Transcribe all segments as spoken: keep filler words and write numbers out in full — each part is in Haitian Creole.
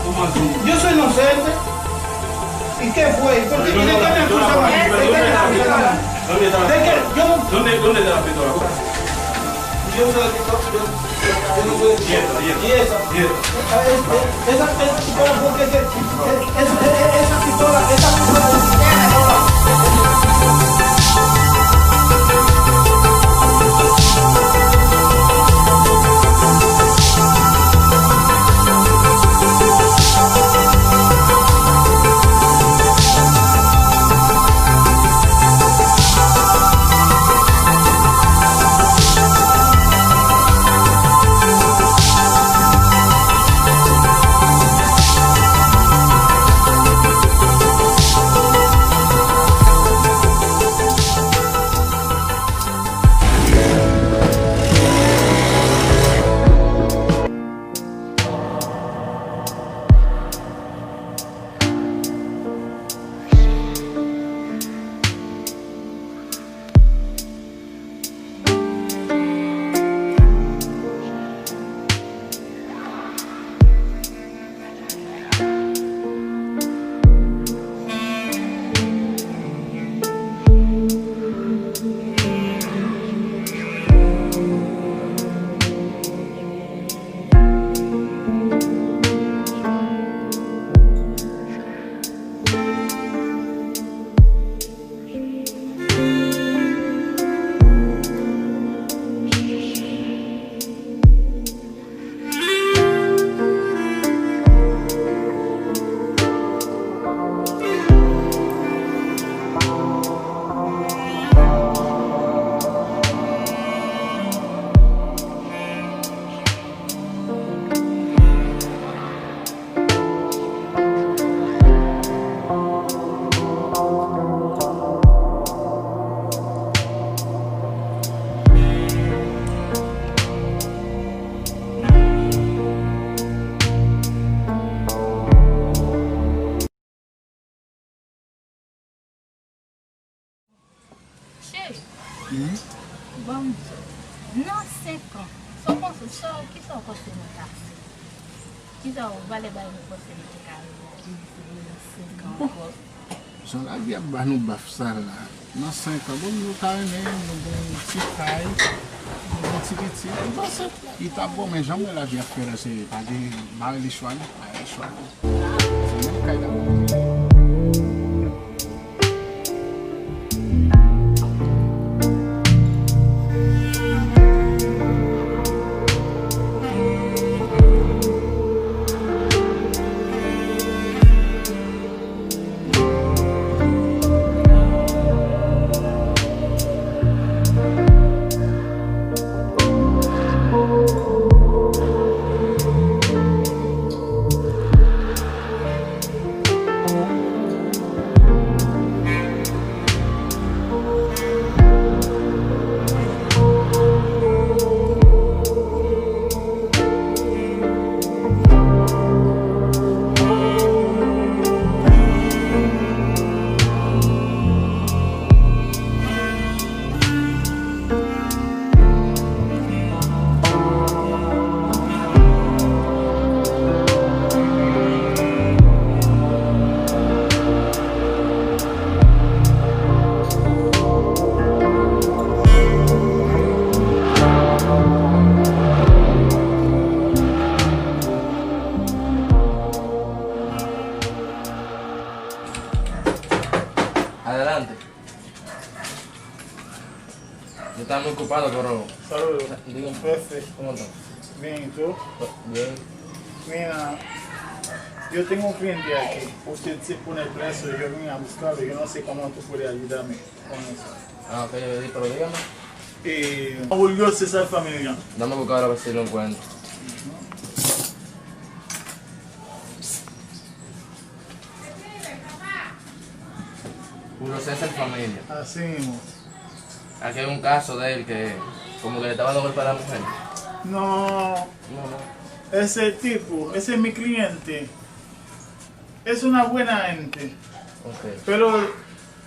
Yo soy inocente. ¿Y qué fue? ¿Y por qué tiene que ver con esa mujer? ¿De qué está hablando? ¿De qué? Yo no. ¿Dónde, dónde te la pistola? Yo soy, yo, yo, yo no soy. Y esa, y esa. Y esa. Esa, esa, esa pistola, ¿por qué se, esa, esa, esa pistola, esa pistola? Cheri, ban m di w, nan senk an, sa w panse, sa w, kisa w panse nou ta fè? Kisa w, valè bagay nou panse nou te ka reyalize nan senk an ankò? Jan lavi ap ba nou baf sa la, nan senk an, bon, nou ta renmen, nou gen yon ti kay, nou gen ti pitit, m panse li t ap bon, men jan m wè lavi ap fè la, se pa gen, mare li chwa li, mare li chwa li. Se menm kay la. Adelante. Yo están muy ocupados, pero... Saludos. Digo, jefe, ¿cómo estás? Bien, ¿y tú? Bien. Mira, yo tengo un cliente aquí. Usted se pone preso, yo vine a buscarlo. Yo no sé cómo tú puedes ayudarme con eso. Ah, ok, pero dígame. Eh, Julio César Familia. Dame a buscar a ver si lo encuentro. Julio César Familia. Así mismo. Aquí hay un caso de él que como que le estaba dando golpe a la mujer. No. No, no. Ese tipo, ese es mi cliente. Es una buena gente. Ok. Pero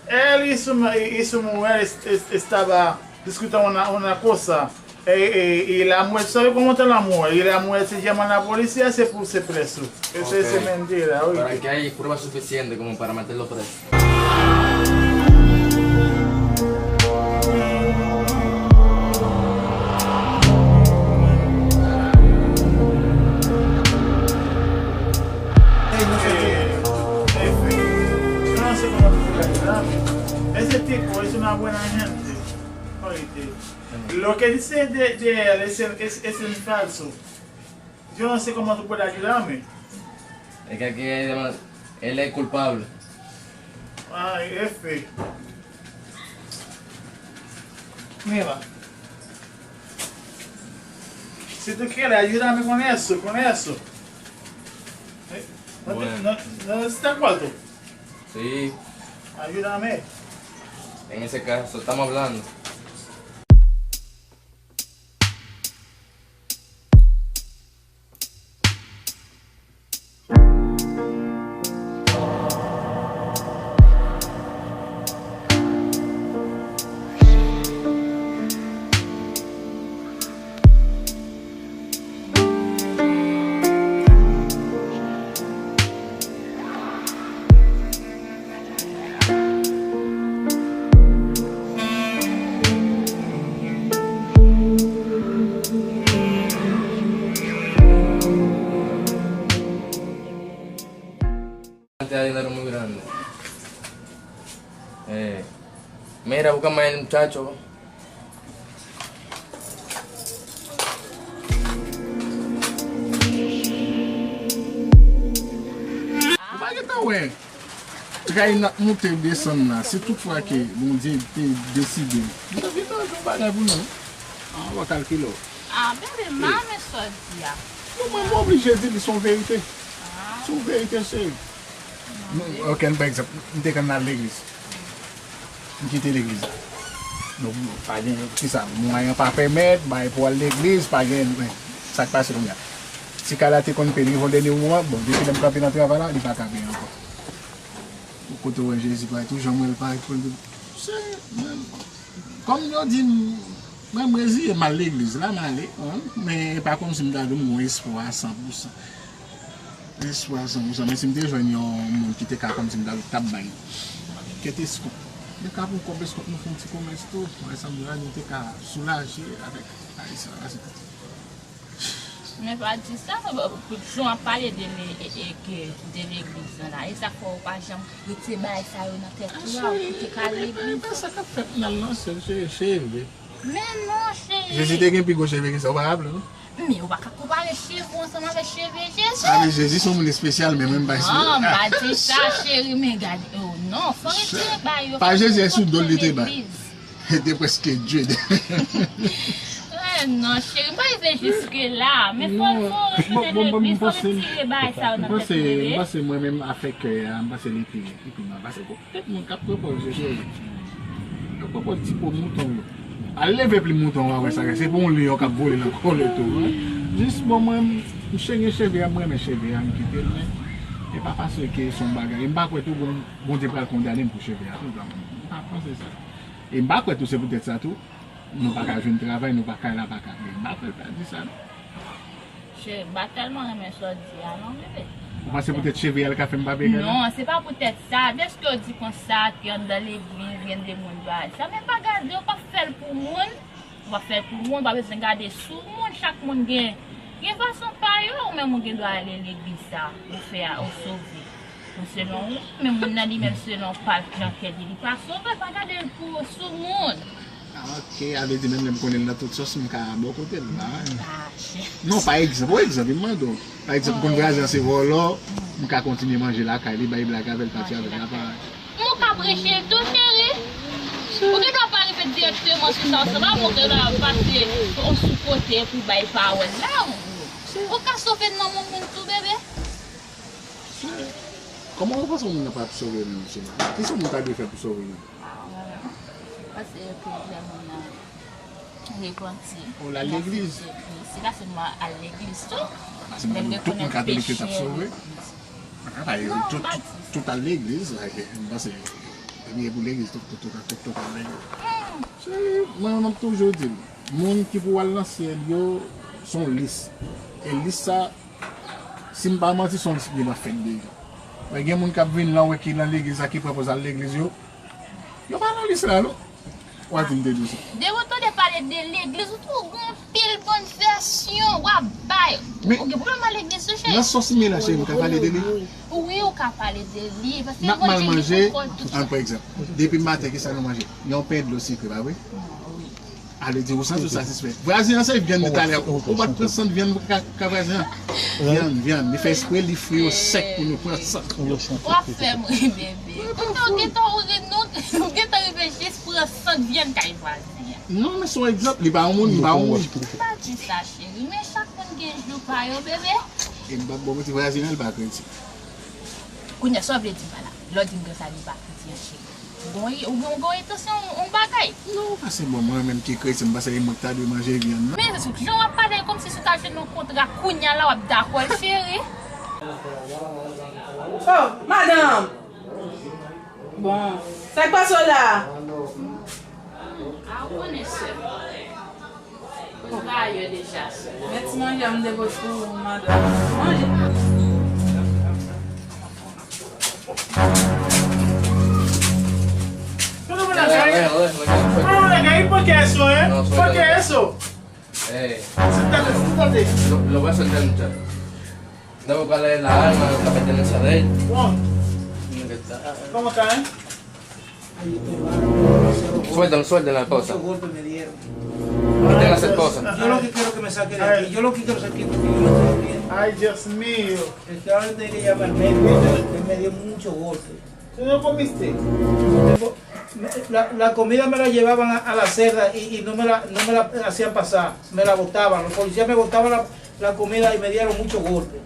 él y su, y su mujer est- est- estaba discutiendo una, una cosa. E, e, e la muerte, ¿sabe cómo está la muerte? Y la muerte se llama a la policía, se puse preso. Ese es mentira, oye. Para que hay pruebas suficientes como para meterlo preso. Ese tipo es una buena gente. Oye, lo que dice de, de él es, es, es en falso. Yo no sé cómo tú puedes ayudarme. Es que aquí hay dema-, él es culpable. Ay, F. Mira. Si tú quieres, ayúdame con eso, con eso. Eh, no te, no, no necesitas cuarto. Sí. Ayúdame. En ese caso, estamos hablando. Te ha dinero muy grande. Eh, mira, búscame el muchacho. Ou pa gentan wè tray n ap moute desann la, si toutfwa ke Bondye te deside, m ta vin nan yon bagay pou nou. An, w a kalkile w. Ah, bebe, m pa renmen sa w di a. Non, mwen, m oblije di li, se yon verite. Se yon verite, cheri. Ok, ann pran egzanp, m te konn al legliz. M kite legliz la. Nou pa gen, kisa, mwayen an pa pèmèt, bay pou al legliz, pa gen, men, sa k pase kounye a? Ti kay la te konn peye, rive yon dènye moman, bon, depi lè m kanpe nan travay la, li pa ka peye ankò. Kote w wè Jezi parèt, tou jan m wè l parèt, se, men, kòm yo di m, mwen, m reziye m al legliz la, m ale, men e pa kòmsi m ta di w m gen yon espwa san pou san. Espwa san pou san, men si m te jwenn yon moun ki te ka kòmsi m ta di w t ap bay kèt eskont. Men ka pou kòb eskont nou fè yon ti komès tou, mwen sanble nou te ka soulaje avèk Ayisyen la, se tout. Men pa di sa, jan w ap pale de le, e, e, ke de legliz lan la, e sa k fè w pa janm retire bagay sa yo nan tèt ou a, pou w te ka al legliz. Men sa k ap fèt nan l lan, se, se, se vre. Men non, cheri. Jezi te gen pi gwo cheve ke sa, ou pa raple w, non? Men ou pa ka konpare cheve w ansanm avèk cheve Jezi. Ah, men Jezi se yon moun espesyal, men mwen m pa espesyal. Non, m pa di sa, cheri, men gade, oh, non, fò retire bagay yo, fò retire legliz. Pa Jezi, e sou do l li te bay. Te prèske Dye. Eh, non, cheri, m pa rive jiske la. Men fò, fò retounen legliz, fò retire bagay sa yo nan tèt nou, bebe. M panse mwen menm afè kè a, m panse li pi, li pi mal pase pou tout moun k ap pran pòz yo, cheri. K ap pran pòz ti po mouton yo. Al leve plim mouton w a wè sa, se pou yon lyon k ap vole nan kò l tou, wi. Jis bon, mwen, m chenge cheve a, m renmen cheve a, m kite l, men e pa paske se yon bagay. E m pa kwè tou Bon-, Bondye pral kondane m pou cheve a tou, m pa panse sa. E m pa kwè tou se poutèt sa tou, nou pa ka jwenn travay, nou pa kay la pa ka peye. M pa kwè l pral di sa, non. Cheri, m pa tèlman renmen sa w di a, non, bebe. Ou panse poutèt cheve a l ka fè m pa peye kay la? Non, se pa poutèt sa. Dèske w di konsa, ke anndan legliz, gen de moun pa sa. Men pa gade, w p ap fè l pou moun. Ou p ap fè l pou moun, ou pa bezwen gade sou moun, chak moun gen, gen fason pa yo, ou menm ou gen dwa ale legliz sa, ou fè a, ou sove. Ou selon ou, men moun nan li menm selon pa l, jan kè li, li pa sove, pa gade l pou sou moun. Ah, ok, sa vle di menm lè m konnen l nan tout sòs, m ka bò kote l la. Ah, chè. Non, pa egzanp, yon egzanp, m mande w. Pa egzanp, konn vwazen an se vòlò, m ka kontinye manje lakay li, bay blag avè l, pati avè l, la pa. Mwen ka preche l tou, cheri. Ou gen dwa pa rive dirèkteman sou sa, sa va, mwen gen dwa pase yon sou kote pou bay pawòl la. Ou ka sove nan men moun tou, bebe. Kòman ou panse yon moun nan pa ap sove menm, cheri? Kisa yon moun ta dwe fè pou sove menm? Pase ke lè moun nan repanti. Ou l al legliz? Wi, se la sèlman al legliz tou. Paske m ta di w tout moun katolik yo t ap sove. Ah, pa tout, tout, tout al legliz, like, m panse, depi e pou legliz, tout, tout, tout, tout, tout al legliz. Se, mwen, mwen toujou di l, Moun ki pou al nan syèl yo, se yon lis. E lis sa, si m pa manti, se yon lis ki gentan fèt deja. Men gen moun k ap vin la, wè ki nan legliz la, ki pran pòz al legliz yo, yo pa nan lis la, non. W a di m te di w sa. Depi w tande pale de legliz, ou tou gon pil bann vèsyon w ap bay. Men, ou gen pwoblèm ak legliz tou, cheri? Nan sòs mi la, cheri, m ka pale de li? Wi, ou ka pale de li, paske Evanjil li konn kòl tout sa. N ap mal manje, an, pa egzanp, depi maten, kisa nou manje? Yon pen dlo sikre, pa vre? Wi. A vle di, ou santi w satisfè. Vwazen an, se vyann li talè. Ou pa t pran sant vyann pou ka, ka vwazen an? Vyann, vyann. Li fè espre, li fri yo sèk pou nou pran sant. W ap fè m ri, bebe. Kounye a w gentan, ou gen, ou gentan rive jis pran sant vyann kay vwazen an. Non, men se yon egzanp. Li pa yon moun, li pa yon moun. M pa di sa, cheri, men chak moun gen jou pa yo, bebe. E m p ap ba w manti, vwazen an, li pa kretyen. Kounye a, sa w vle di m pa la? Lè w di m konsa, li pa kretyen, cheri. Ou gen, ou gen, ou gen entansyon yon bagay? Non, pase bon, mwen menm ki kretyen, m panse se mwen ki ta dwe manje vyann nan. Men, jan w ap pale kòmsi si w ta jwenn yon kontra kounye a la, w ap dakò l, cheri. Oh, madanm! Bon, sa k pase w la? A, ou konnen, sè m. Mwen pa ayè deja, sè. Men ti manje a m te pote pou ou, madanm. Manje. Mwen, mwen, mwen, mwen, mwen, mwen, mwen, poke eso, eh? Poke eso. Eh. Sentate, sentate. Lo, lo voy a soltar, muchacho. Dame cuál es la arma, lo que pertenece a él. Juan. ¿Cómo está, eh? Suéltalo, suéltalo, la esposa. Mucho golpe me dieron. Quítale la esposa. Yo lo que quiero que me saquen de aquí. Yo lo que quiero es que yo no estoy bien. Ay, Dios mío. El que ahora tiene que llamar al médico, él me dio mucho golpe. ¿Tú no comiste? Tengo, me, la, la comida me la llevaban a, a la celda y, y no me la, no me la hacían pasar, me la botaban. Los policías me botaban la, la comida y me dieron mucho golpe.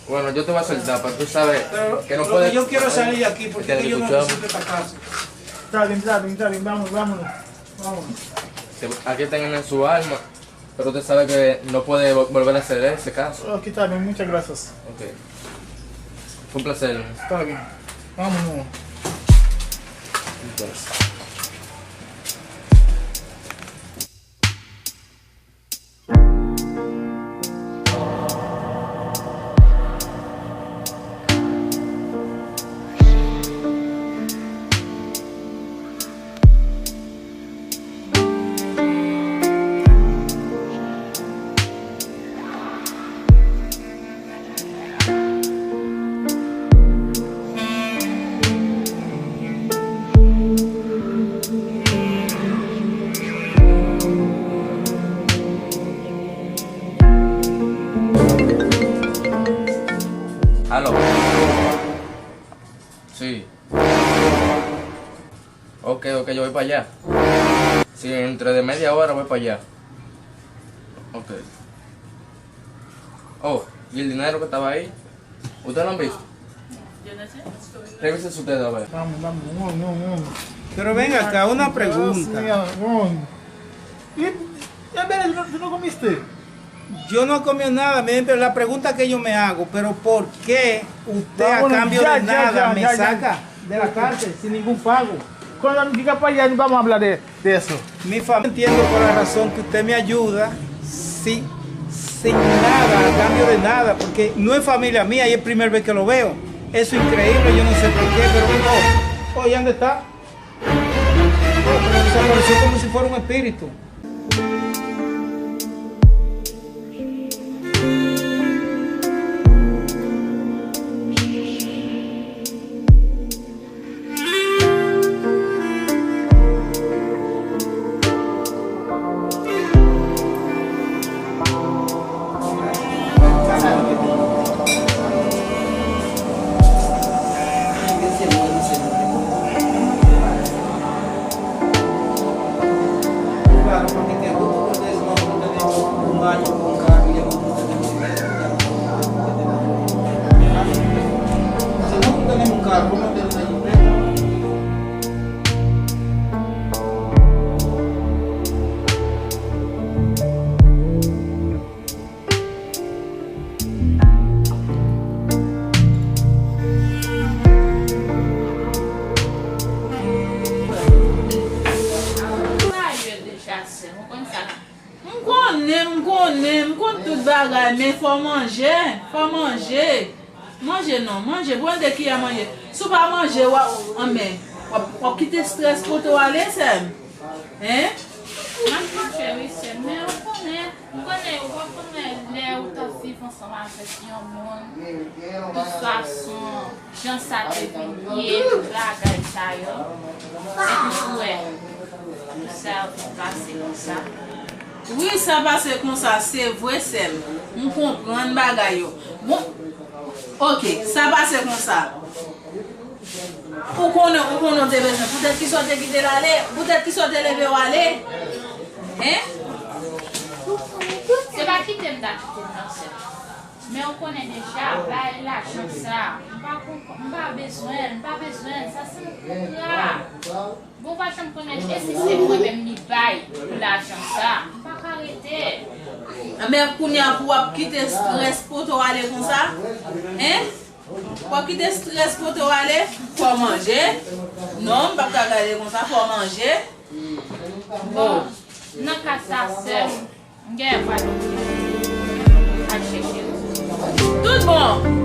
Bueno, yo te voy a soltar, pero tú sabes que no puedes. Pero lo que yo quiero es salir de aquí porque es que yo no necesito esta casa. Está bien, está bien, está bien, vamos, vámonos, vámonos. Aquí tengan en su alma, pero usted sabe que no puede vo-, volver a hacer ese caso. Ok, está bien, muchas gracias. Ok. Fue un placer. Está bien, vámonos. Un placer. Aló. Sí. Ok, ok, yo voy para allá. Sí, dentro de media hora voy para allá. Ok. Oh, ¿y el dinero que estaba ahí? ¿Ustedes lo han visto? Revisen ustedes a ver. Vamos, vamos, vamos, vamos. Pero ven acá, una pregunta. Dios mío, vamos. ¿Y, y, tú no, tú no comiste? Yo no comí nada, mi gente, la pregunta que yo me hago, pero ¿por qué usted a cambio de nada me saca de la cárcel sin ningún pago? Cuando llegue para allá, vamos a hablar de, de eso. Mi familia, entiendo por la razón que usted me ayuda, sin, sin nada, a cambio de nada, porque no es familia mía y es primera vez que lo veo. Eso es increíble, yo no sé por qué, pero, oh, oh, ¿y dónde está? Oh, pero desapareció como si fuera un espíritu. Sa yo deja sè, ou konn sa. Bagay, men fò manje, fò manje. Manje non, manje, pran de kiyè manje. Si w pa manje, w ap, anmè, w ap, w ap kite strès pote w ale, sè m. Hein? M ap manje, wi, sè m, men ou konnen, ou konnen, ou pa konnen lè ou t ap viv ansanm avèk yon moun, de fason, jan sa te vin ye, tout bagay sa yo, epi pou wè, pou sa vin pase konsa. Wi, sa pase konsa, se vre, sè m. M konprann bagay yo. Bon, oke, sa pase konsa. Ou konnen, ou konnen w te bezwen. Poutèt ki sa w te kite l ale? Poutèt ki sa w te leve w ale? Hein? Se pa kite m ta kite l, non, sè. Men ou konnen deja, bay lajan sa, m pa konprann, m pa bezwen l, m pa bezwen l, sa se yon kontra. Bon, ou pa janm konnen, e si se mwen menm li bay pou lajan sa, m pa ka rete. Men kounye a pou w ap kite strès pote w ale konsa? Hein? Pou w ap kite strès pote w ale? Fò manje? Non, m p ap ka gade konsa, fò manje. Bon, nan ka sa, sè m, M gen pral al chèche l. Tout bon.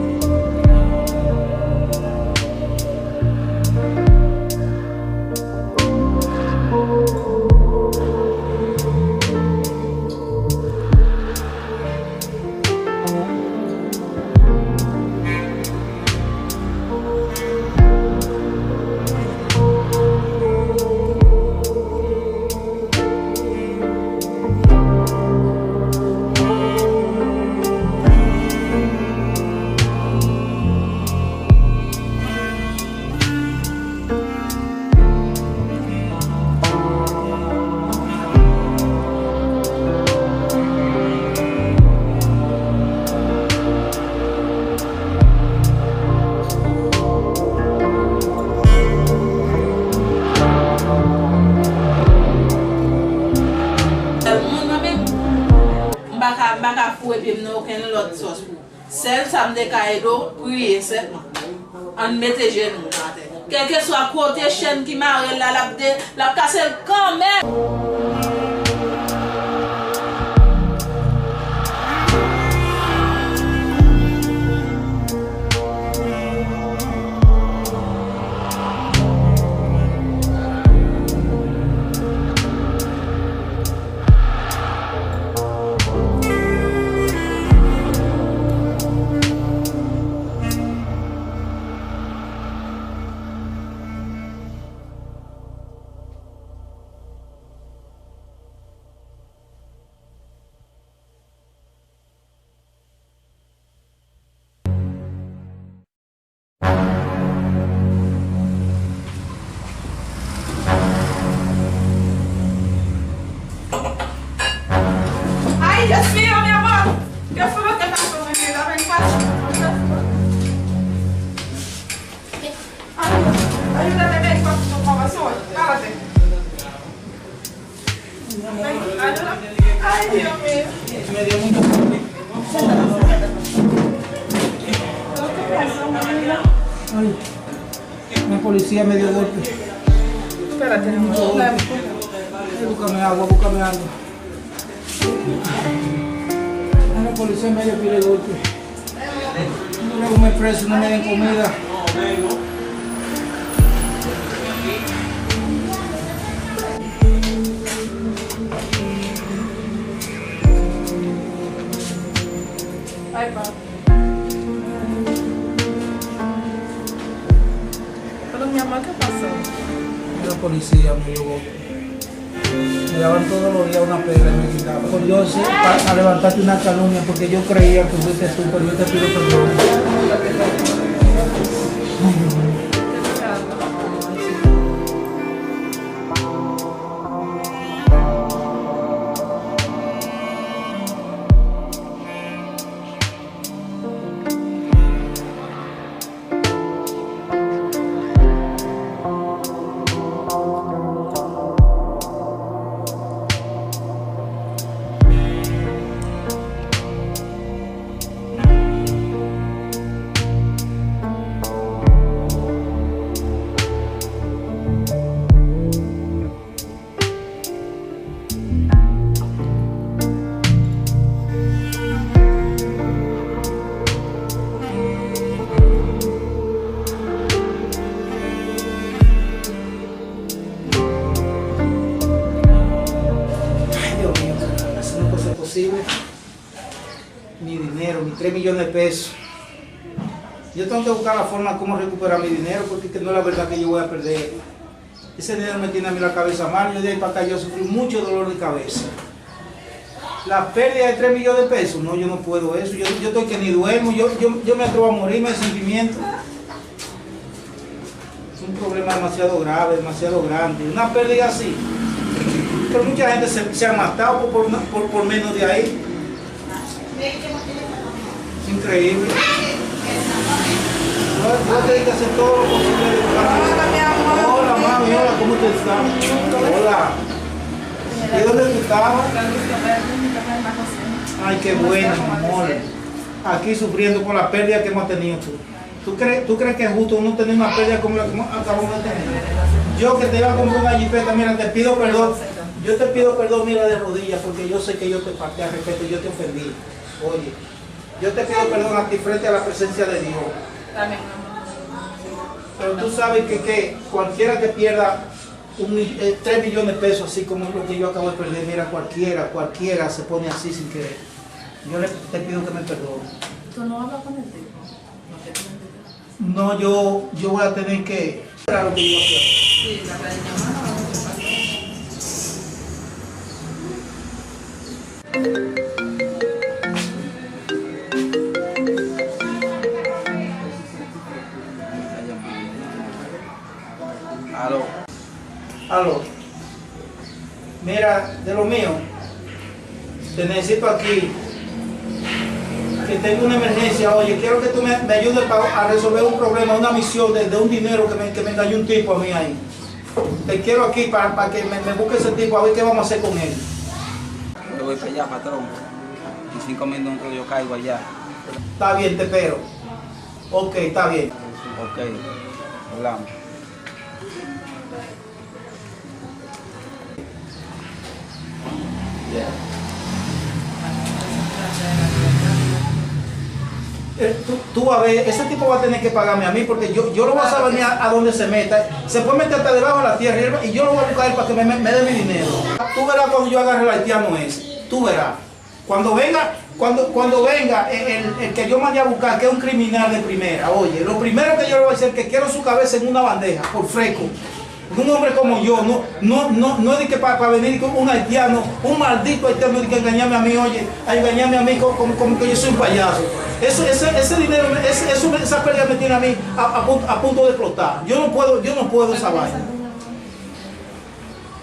Mwen, mwen menm, m pa ka, m pa ka foure pye m nan okenn lòt sòs pou. Sèl sa m te ka ede w, priye sèlman. Ann mete jenou nou atè. Kèlkeswa kote chèn ki mare l la, l ap de, l ap kase l kanmenm. Ay, Dios mío, mi amor. ¿Qué fue lo que pasó, mi vida? Ven, pasa. Ay, ayúdame, ven, pasa, por favor, sube, párate. Ay, Dios mío. Ay, la policía me dio golpe. Espérate, mi amor. Ay, búscame agua, búscame algo. Ay, la policía me dio pila de golpe. Yo me preso, no me den comida. Ay, pa. Pero mi amor, ¿qué pasó? La policía me dio golpe. Me daban todos los días una pela y me quitaban. Pues yo sé, a, a levantarte una calumnia, porque yo creía que fuiste tú, pero yo te pido perdón. Tres millones de pesos. Yo tengo que buscar la forma cómo recuperar mi dinero, porque que no es la verdad que yo voy a perder. Ese dinero me tiene a mí la cabeza mal. Yo de ahí para acá yo sufrí mucho dolor de cabeza. La pérdida de tres millones de pesos, no, yo no puedo eso. Yo, yo estoy que ni duermo, yo, yo, yo me atrevo a morirme de sentimiento. Es un problema demasiado grave, demasiado grande. Una pérdida así. Pero mucha gente se, se ha matado por, por, una- por, por menos de ahí. Es increíble. Yo, yo tengo que hacer todo lo posible de buscar mi dinero. Hola, mami, hola, ¿cómo te está? Hola. ¿Y dónde tú estabas? Ay, qué bueno, mi amor. Aquí sufriendo por la pérdida que hemos tenido tú. ¿Tú crees, tú crees que es justo uno tener una pérdida como la que acabamos de tener? Yo que te iba a comprar una jipeta, mira, te pido perdón. Yo te pido perdón, mira, de rodillas, porque yo sé que yo te falté al respeto, yo te ofendí. Oye, yo te pido perdón a ti frente a la presencia de Dios. Pero tú sabes que, que cualquiera que pierda un mi- eh, tres millones de pesos, así como lo que yo acabo de perder, mira, cualquiera, cualquiera se pone así sin querer. Yo le, te pido que me perdone. ¿Tú no hablas con el tipo? No te entiendo. No, yo, yo voy a tener que esperar lo que yo voy a hacer. Sí, trata de llamar a ver qué pasó. Aló. Aló. Mira, de lo mío, te necesito aquí, que tengo una emergencia. Oye, quiero que tú me, me ayudes pa- a resolver un problema, una misión de, de un dinero que me, que me engañó un tipo a mí ahí. Te quiero aquí para, para que me, me busque ese tipo, a ver qué vamos a hacer con él. Yo voy para allá, patrón. En cinco minutos yo caigo allá. Está bien, te espero. Ok, está bien. Ok, hablamos. Eh, tú, tú vas a ver, ese tipo va a tener que pagarme a mí porque yo, yo lo voy a saber ni a, a dónde se meta. Se puede meter hasta debajo de la tierra y él va- y yo lo voy a buscar a él para que me, me, me dé mi dinero. Tú verás cuando yo agarre al haitiano ese. Tú verás. Cuando venga, cuando, cuando venga el, el- el que yo mandé a buscar, que es un criminal de primera, oye, lo primero que yo le voy a decir es que quiero su cabeza en una bandeja, por fresco. Un hombre como yo, no, no, no, no es de que para venir con un haitiano, un maldito haitiano, de que engañarme a mí, oye, a engañarme a mí como, como, como que yo soy un payaso. Eso, ese, ese dinero, ese, eso, esa pérdida me tiene a mí a, a punto, a punto de explotar. Yo no puedo, yo no puedo esa vaina.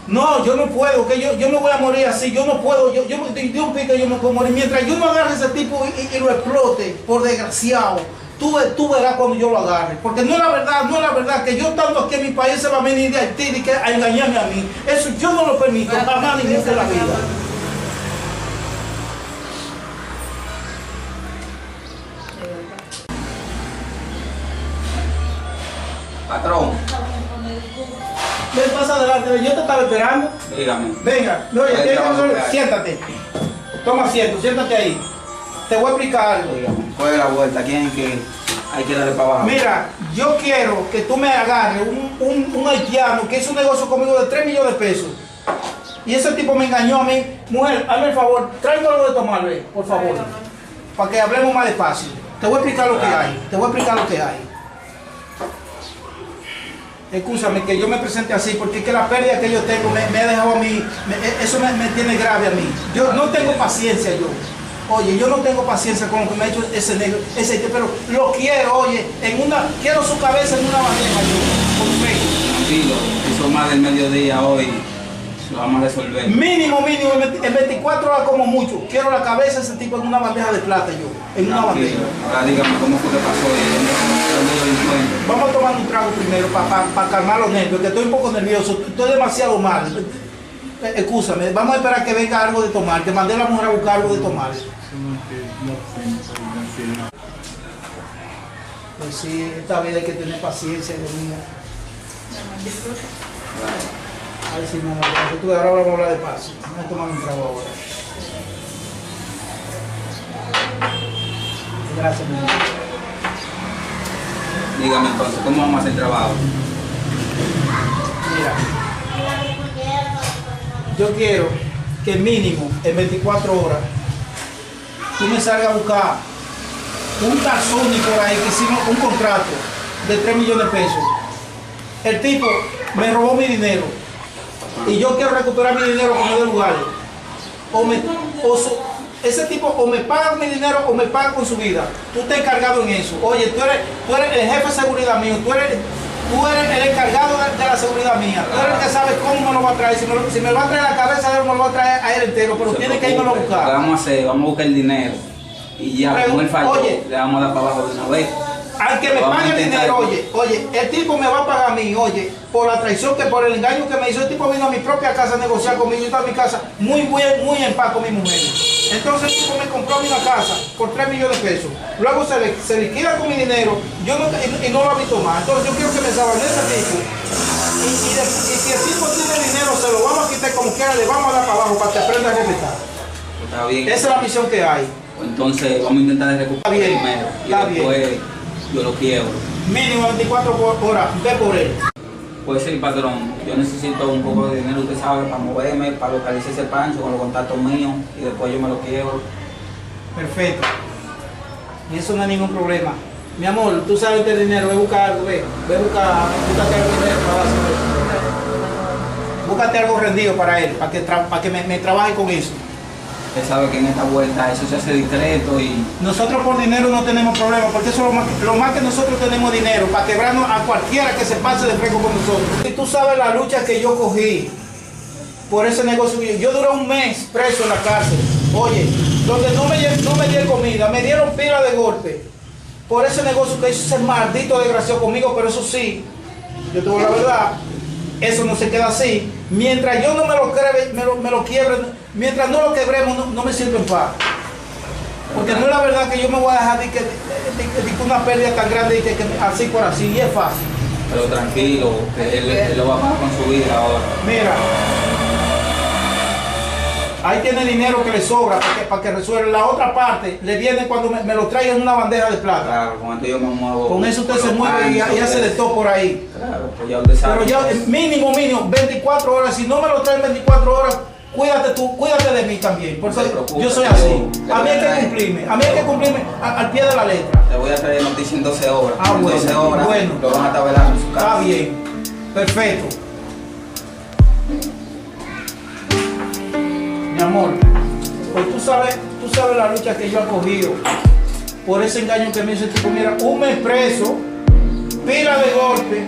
No, yo no puedo, que yo, yo me voy a morir así, yo no puedo, yo, yo, de, de un pique yo me puedo morir. Mientras yo no agarre a ese tipo y, y- y lo explote, por desgraciado, tú, ve- tú verás cuando yo lo agarre. Porque no es la verdad, no es la verdad que yo estando aquí en mi país se va a venir de Haití y que a engañarme a mí. Eso yo no lo permito, jamás ni nunca en la vida. Patrón. Ven, pasa adelante, ven, yo te estaba esperando. Dígame. Venga, no, oye, siéntate. Toma asiento, siéntate ahí. Te voy a explicar algo. Dígame, ¿cuál es la vuelta? ¿Quién es que hay que darle para abajo? Mira, yo quiero que tú me agarres un, un, un haitiano que hizo un negocio conmigo de tres millones de pesos. Y ese tipo me engañó a mí. Mujer, hazme el favor, tráeme algo de tomar, ve, por favor. Para que hablemos más despacio. Te voy a explicar lo que hay. Te voy a explicar lo que hay. Escúchame que yo me presente así, porque es que la pérdida que yo tengo me, me ha dejado a mí, me- e- eso me, me tiene grave a mí. Yo no tengo paciencia, yo. Oye, yo no tengo paciencia con lo que me ha hecho ese negro, ese, pero lo quiero, oye, en una, quiero su cabeza en una bandeja, yo, por fe. Tranquilo, eso más del mediodía hoy. Lo vamos a resolver. Mínimo, mínimo, en veinticuatro horas como mucho. Quiero la cabeza de ese tipo en una bandeja de plata, yo. En una bandeja. Tranquilo. Ahora dígame, ¿cómo fue que pasó eso? ¿Dónde, dónde lo encuentro? Vamos a tomar un trago primero para calmar los nervios, que estoy un poco nervioso, estoy demasiado mal. Eh, Escúchame, vamos a esperar que venga algo de tomar. Te mandé a la mujer a buscar algo de tomar. Pues sí, esta vida hay que tener paciencia, Dios mío. Ay, sí, mi amor, cuando tú ahora vamos a hablar de paz. Vamos a tomar un trago ahora. Gracias, mi amor. Dígame entonces, ¿cómo vamos a hacer el trabajo? Mira, yo quiero que mínimo en veinticuatro horas tú me salgas a buscar Un caso ni por ahí que hicimos un contrato de tres millones de pesos. El tipo me robó mi dinero y yo quiero recuperar mi dinero como de lugar. O me, o su- ese tipo o me paga mi dinero o me paga con su vida. Tú estás encargado en eso. Oye, tú eres, tú eres el jefe de seguridad mío, tú eres, tú eres el encargado de, de la seguridad mía. Tú eres el que sabe cómo me lo va a traer. Si me, lo- si me lo va a traer la cabeza de él, me lo va a traer a él entero, pero tiene que irme a buscar. Vamos a hacer, vamos a buscar el dinero. Y ya, como él falló, le vamos a dar para abajo de una vez. Al que me pague el dinero, oye, oye, el tipo me va a pagar a mí, oye, por la traición que, por el engaño que me hizo, el tipo vino a mi propia casa a negociar conmigo, yo estaba en mi casa muy bien, muy en paz con mi mujer. Entonces el tipo me compró a mí una casa por tres millones de pesos. Luego se, le, se liquida con mi dinero, yo no, y, y no lo he visto más. Entonces yo quiero que me salgan de ese tipo. Y, y, de- y si el tipo tiene dinero, se lo vamos a quitar como quiera, le vamos a dar para abajo para que aprenda a respetar. Está bien. Esa es la misión que hay. Entonces vamos a intentar recuperar primero y después yo lo quiebro. Mínimo veinticuatro horas, ve por él. Pues sí, patrón, yo necesito un poco de dinero, usted sabe, para moverme, para localizar ese Pancho con los contactos míos y después yo me lo quiebro. Perfecto. Eso no es ningún problema. Mi amor, tú sabes este dinero, ve buscar algo, ve. Ve buscar, búscate algo de trabajo. Búscate algo rendido para él, para que, tra- para que me, me trabaje con eso. Usted sabe que en esta vuelta eso se hace discreto y... Nosotros por dinero no tenemos problema, porque eso es lo más, lo más que nosotros tenemos dinero, para quebrarnos a cualquiera que se pase de fresco con nosotros. Y tú sabes la lucha que yo cogí por ese negocio que yo, yo duré un mes preso en la cárcel. Oye, donde no me, lle- no me di comida, me dieron pila de golpe. Por ese negocio que hizo ese maldito desgraciado conmigo, pero eso sí, yo te digo la verdad, eso no se queda así. Mientras yo no me lo, quiebre, me lo, me lo quiebre, mientras no lo quebremos, no, no me siento en paz. Porque no es la verdad que yo me voy a dejar de que, de, de- de una pérdida tan grande y que, que así por así, y es fácil. Pero tranquilo, que él, él lo va a pagar con su vida ahora. Mira, ahí tiene dinero que le sobra para que, para que resuelva. La otra parte le viene cuando me, me lo traiga en una bandeja de plata. Claro, con esto yo me muevo. Con eso usted se mueve y, y hace de todo por ahí. Claro, pues ya usted sabe. Pero ya, mínimo, mínimo, veinticuatro horas. Si no me lo traen veinticuatro horas, cuídate tú, cuídate de mí también. Porque yo soy así. A mí hay que cumplirme, a mí hay que cumplirme a- al pie de la letra. Le voy a traer noticia en doce horas. Ah, bueno, bueno. Lo van a estar velando en su casa. Está bien. Perfecto. Mi amor, pues tú sabes, tú sabes la lucha que yo he cogido por ese engaño que me hizo el tipo. Mira, un mes preso, pila de golpe,